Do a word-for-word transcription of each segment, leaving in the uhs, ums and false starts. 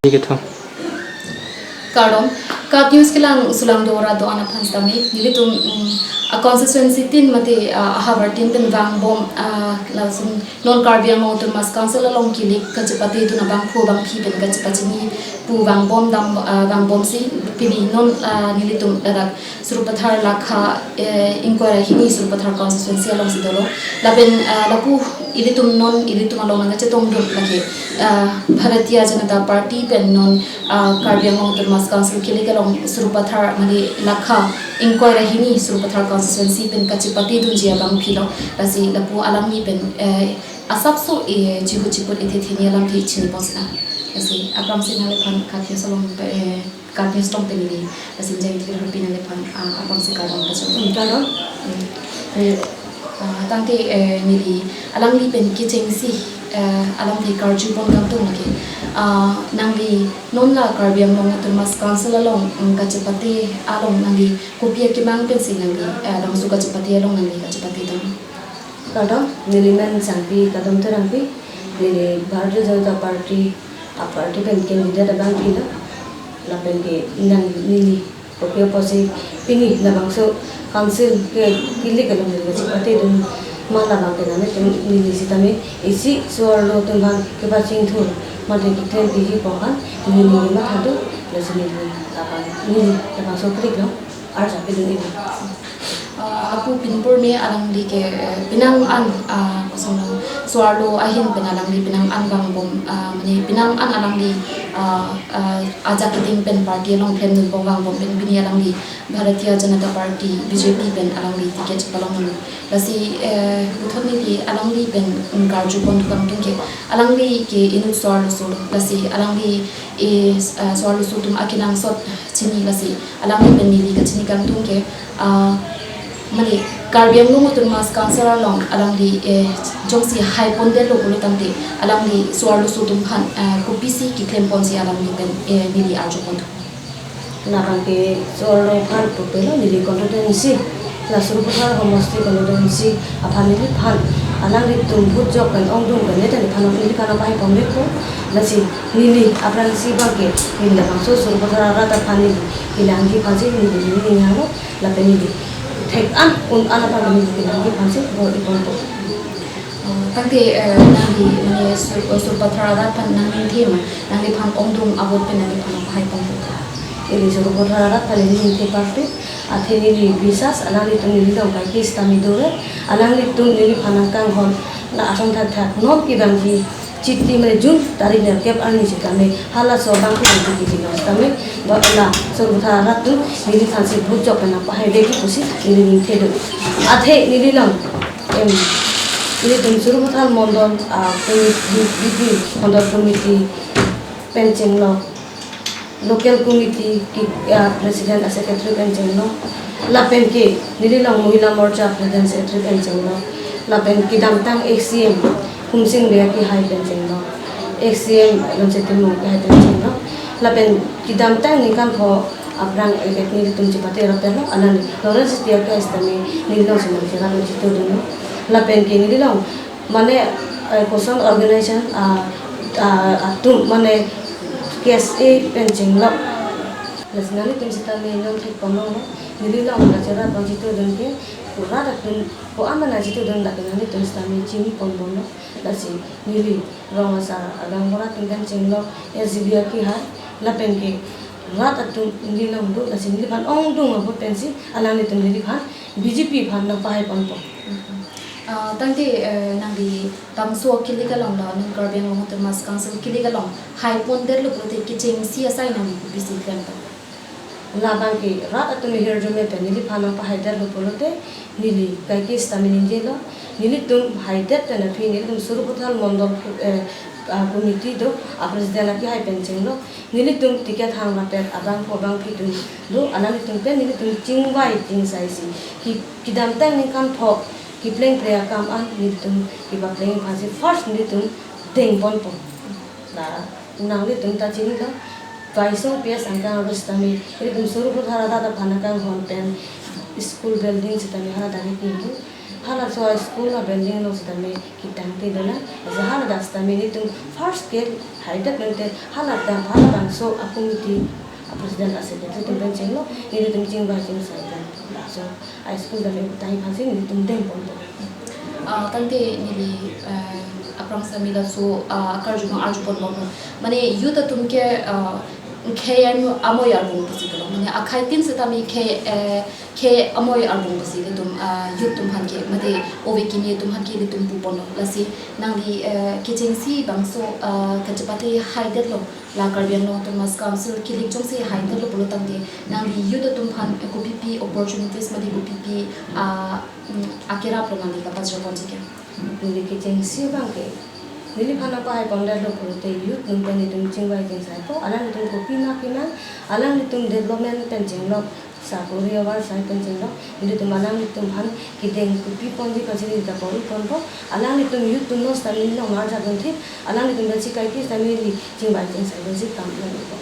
Kethom. Kardom, KAT News kelang sulangdo ra do-an aphan sitame, nelitum, mm, a constituency tin mate, ah, ahavar tin pen vangbom, ah, lason non Karbi Anglong Autonomous Council along kilik kachepatedun abangphu abangphi pen kachepachini pu vangbom dam, ah, vangbomsi pini non, ah, nelitum ladak Sarupathar Lakha, eh, ingkoi ra hini Sarupathar constituency alongsi dolo. Lapen, ah, lapu ilitum non ilitum along nangkachetongdun lake, ah, Bharatiya Janata Party pen non, ah, Karbi Anglong Autonomous Council kilik along Sarupathar mane Lakha ingkoi ra hini Sarupathar constituency pen kachepatedunji abangphi lo. Lasi lapu alangli pen, eh, asapso, eh, chihu chiput ithe theni alamthe chiniponsinang. Lasi aphrangsi nangliphan KAT News along, eh, KAT News tong pen neli, lasi jai jai harpi nangliphan, ah, aphrangsi kardom kachok. Hmm, kardom. Hmm. Eh, ah, tangte, eh, neli alangli pen kechengsi, eh, alamthe karjupon kangtung lake. Ah, nangli non la Karbi Anglong Autonomous Council along, mm, kachepate along nangli kopi akemang pensi nangli, eh, labangso kachepate along nangli kachepatedun? Kardom, neli men Sangpi Kadom Terangpi, neli Bharatiya Janata Party, a party pen candidate abangphi lo, lapen ke nang neli kopi apotsi pini labangso council ke kilik along neli kachepatedun ma labang ke nanglitum neli sitame isi so-arlo atum aphan kepachingthur mate keklem piji aphan neli neli matha do, lasi neli labang neli labangso kilik along arjapedun-ik. Ah, lapu pinpur me alangli ke, eh, penang an, ah, kosonlo, so-arlo ahin pen alangli penang an vangbom, ah, mane penang an alangli, ah, ah, ajak keding pen party along klemdunbom vangbom pen pini alangli Bharatiya Janata Party, B J P pen alangli ticket palonglo. Lasi, eh, puthot neli alangli pen, mm, karjupon kangtung ke, alangli ke inut so-arlo so, lasi alangli, eh, s-, ah, so-arlo so atum akenangsot chini, lasi alangli pen neli kachini kangtung ke, ah, mane Karbi Anglong Autonomous Council along alangli, eh, jongsi haipondetlo pulo tangte alangli so-arlo so atum aphan, ah, kopisi keklemponsi alangli pen, eh, neli arjupon? Labang ke so-arlo aphan pupe lo, neli constituency, la Sarupathar homosti constituency aphan neliphan alanglitum vote jok pen ongdung pen neta neliphan neliphan nangpahai pon-ikpo. Lasi neli aphrangsi abang ke neli labangso Sarupathar arat aphan neli kelangji aphansi neli neli ninghang lo, lapen neli thek an un an aphan neli kelangji aphansi vote iponpo. Oh, tangte, eh, nangli mane Sur-, Sarupathar arat aphan nangning thema, nangliphan ongdung a-vote pen nangliphan nangpahai pon? Neli Sarupathar arat aphan neli ningthe parpik, athe neli bisas alanglitum neli along kaike sitame dore, alanglitum neliphan nangkanghon, la asong thakthak non kevangji chiti mane June tarik nerkep arni sitame halaso abang kevangji kiti non sitame, ba la Sarupathar arat atum neliphansi vote jok pen nangpahai vekji pusi neli ningthedun. Athe neli along, em, nelitum Sarupathar mondol, ah, committee, B P mondol committee pen chenglok, local committee ke, ah, president a secretary pen chenglok, lapen ke neli along Mohila Morcha president secretary pen chenglok, lapen kedamtang ex C M Kumsing Bey akehai pen chenglok, ex C M Longse Timung akehai pen chenglok, lapen kedamtang ningkan pho aphrang elect nelitum chepate rapetlo, anan Lawrence Setiya akehai sitame neli alongsi nangcherap nangchitudunlo, lapen ke neli along mane, eh, koson organization, ah, ah, atum mane K S A pen chenglok. Lasi nanglitum sitame non thek pon longlo, neli along nangcherap nangchitudun ke rat atum ko-an nangchitudun lake nanglitum sitame chini pon bomlo. Lasi neli rong asar agang bor atum pen chenglok S G B akehai, lapen ke rat atum neli along do, lasi neliphan ongdung a-vote pensi alanglitum neliphan B J P aphan nangpahai ponpo. Ah, tangte, eh, nangli bangso kilik along lo, non Karbi Anglong Autonomous Council kilik along haipondetlo pulote kechengsi asai nangli kopisi klempo? Labang ke rat atum ahirjume pen neliphan nangpahaidetlo pulote neli kaike sitame ningjelo, nelitum haidet pen aphi nelitum Sarupathar mondol, eh, ah, committee do, a president akehai pen chenglok, nelitum ticket hang rapet abangphu abangphi atum do, alanglitum pen nelitum chingvai chingsaisi ke, kedamtang ningkan pho kepleng pre akam an nelitum kepapleng aphansi first nelitum dengponpo. La nanglitum ta chinilo, Vaisong P S angkang arlo sitame nelitum Sarupathar arat aphan nangkanghon pen school building sitame hala dagi pintu. Halaso a-school a-building along sitame ketangte dona. Aja hala das tame nelitum first ke haidet nangte hala dam hala bangso a-committee a-president a-secretary atum pen chenglo, nelitum chingvai chingsai pen laso a-school tame ketang aphansi nelitum dengpon dona. Ah, tangte neli, eh, aphrang sitame laso, ah, akarjumang arjupon bom. Mane youth atum ke, ah, khei amoi arbung pusi pulo. Mane akhei tin sitame khei, eh, khei amoi arbung pusi ilitum, ah, youth atum aphan ke, mate ove kimi atum aphan ke ilitum puponlo. Lasi nangli, eh, kechengsi bangso, ah, kachepate haidetlo. La Karbi Anglong Autonomous Council kilik jongsi haidetlo pulo tangte, nangli youth atum aphan, eh, kopipi opportunities mate kopipi, ah, mm, akerap lo nangli kapachirponji ke? Neli kechengsi abang ke, neliphan nangpahai pondetlo pulote youth atum pen nelitum chingvai chingsaipo, alanglitum kopi ma kemang, alanglitum development pen chenglok, sakori avarsai pen chenglok, nelitum alanglitum aphan kedeng kopi ponji aphansi neli ta bor-iponpo, alanglitum youth atum non sitame neli nangmarjap dunthip, alanglitum pensi kaike sitame neli chingvai chingsai dunsi kam nangpo.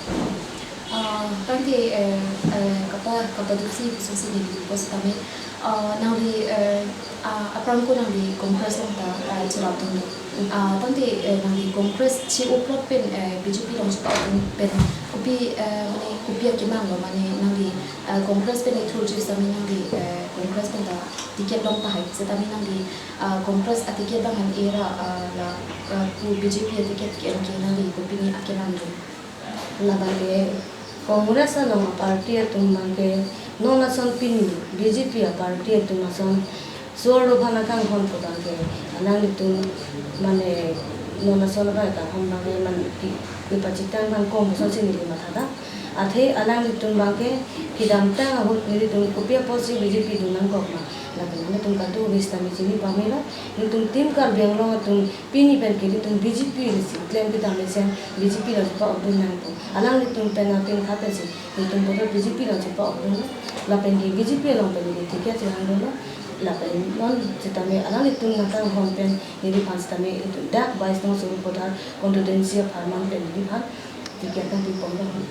Ah, tangte, eh, eh, kapa, kapadukji pusonsi neli pupo sitame, ah, nangli, eh, ah, aphrang ko nangli Congress along ta, eh, cherapdunlo. Ah, tangte, eh, nangli Congress chi-o plot pen, eh, B J P along chepa-o pen kopi, eh, mane kopi akemang lo, mane nangli, eh, Congress pen ithurji sitame nangli, eh, Congress pen ta ticket long tahai sitame nangli, ah, Congress a-ticket abang han era, ah, la, ah, pu B J P a-ticket ke-en ke nangli kopine akemang lo? Labang ke Congress along a-party atum abang ke non ason pini B J P a-party atum ason solo aphan akanghon pu abang ke alanglitum mane non ason abang kanghon abang ke mane ki kepachitang abang kom pusonsi neli mathadam. Athe alanglitum abang ke kedamtang ahut nelitum kopi apotsi B J P dun nangkok ma, lapen nelitum kadokave sitame chini pamelo. Nelitum Team Karbi Anglong atum pini pen ke nelitum B J P lesi klem kedam mesen B J P along chepa-o dun nangpo. Alanglitum pen atin kha pensi nelitum voter B J P along chepa-o dunlo. Lapen ke B J P along pen neli ticket chehang dunlo. Lapen non sitame alanglitum nangkanghon pen neliphan sitame itum dak bais nong Sarupathar constituency apharman pen neliphan ticket nangpiponlo.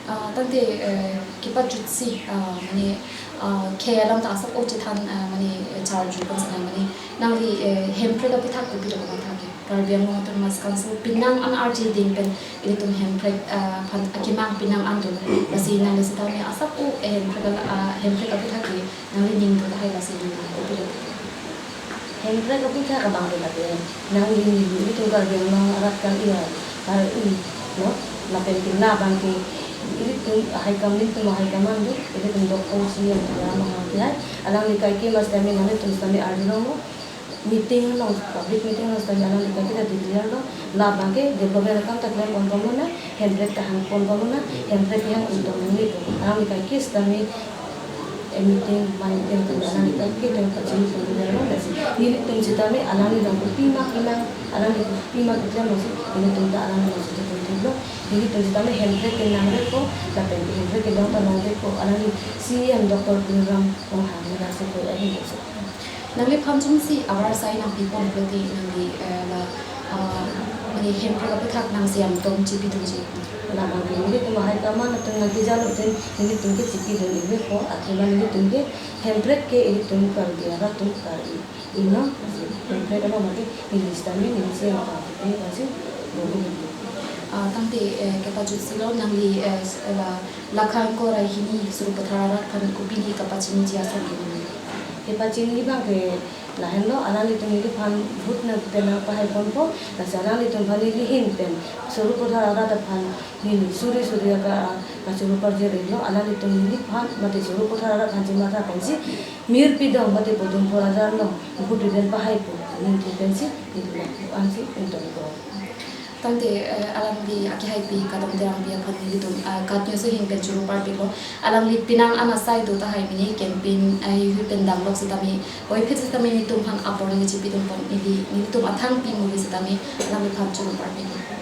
Ah, tangte, eh, kepajutsi, ah, mane, ah, khei alam ta asap-o chethan, ah, mane, eh, charju kan sana mane, nangli, eh, hemprek aputhak kopi dokok mathake? Karbi Anglong Autonomous Council penang an arje ding pen ilitum hemprek, ah, aphan akemang penang an dolo. Lasi nangli sitame asap-o, eh, hemprek al-, ah, hemprek aputhak ke nangli ning do tahai lasi ning do pilo. Hemprek aputhak abang do lake, nangli ning do ilitum Karbi Anglong arat kali ya, kali no, lapen ke labang ke ilitum high command, ilitum high command do, ilitum dokong si yang ya mahal ke hai, alangli kaike mas tame nangli tum tame arjulonglo, meeting along, public meeting along sitame alangli kaike ta declare lo, labang ke development akam ta klemponbom lona, hemprek ta hangponbom lona, hemprek yang untung ni pu. Alangli kaike sitame, eh, meeting, main, eh, tu alangli kaike ta pachini pon declare lo, lasi nelitum sitame alangli along kopi ma kemang, alangli kopi ma keklem lo si, nelitum ta alangli along sitame thilo, nelitum sitame hemprek ke nangrepo, lapen ke hemprek kelong ta nangrepo, alangli C E M Doctor Tuliram Ronghang ni lasi ko ahin lasi. Nangliphan jongsi avarsai nangpipon pulote nangli, eh, la, ah, mane hemprek aputhak nangsi amtom chipidunji? Labang ke nelitum high command atum nangkejalo pen nelitum ke chipidun ibe ko, athema nelitum ke hemprek ke ilitum Karbi arat atum Karbi inon, hemprek along mate neli sitame neli si amtom ibe lasi bor-i. Ah, tangte, eh, kepajutsi lo nangli, eh, s-, la, Lakha ingkoi ra hini Sarupathar arat aphan kopine kapachiniji asap lo? Kepachini abang ke lahenlo, alanglitum neliphan vote nangpi pen nangpahaiponpo, lasi alanglitum aphan neli ahin pen Sarupathar arat aphan neli suri suri aka, a, kachoro parjir-iklo, alanglitum neliphan mate Sarupathar arat aphan chematha pensi mir pidong mate podum pora jar along vote pen pahaipo, ningthu pensi neli ansi ington ko. Tangte, eh, alangli akehaipi Kadom Terangpi aphan nelitum, ah, KAT News ahin pen choro parpiklo. Alangli penang an asai do tahai mane campaign, ah, hui pen damlok sitame, oi phit sitame nelitum aphan apor nangchipidunpon neli, nelitum athang pi muvi sitame alangliphan choro parpiklo.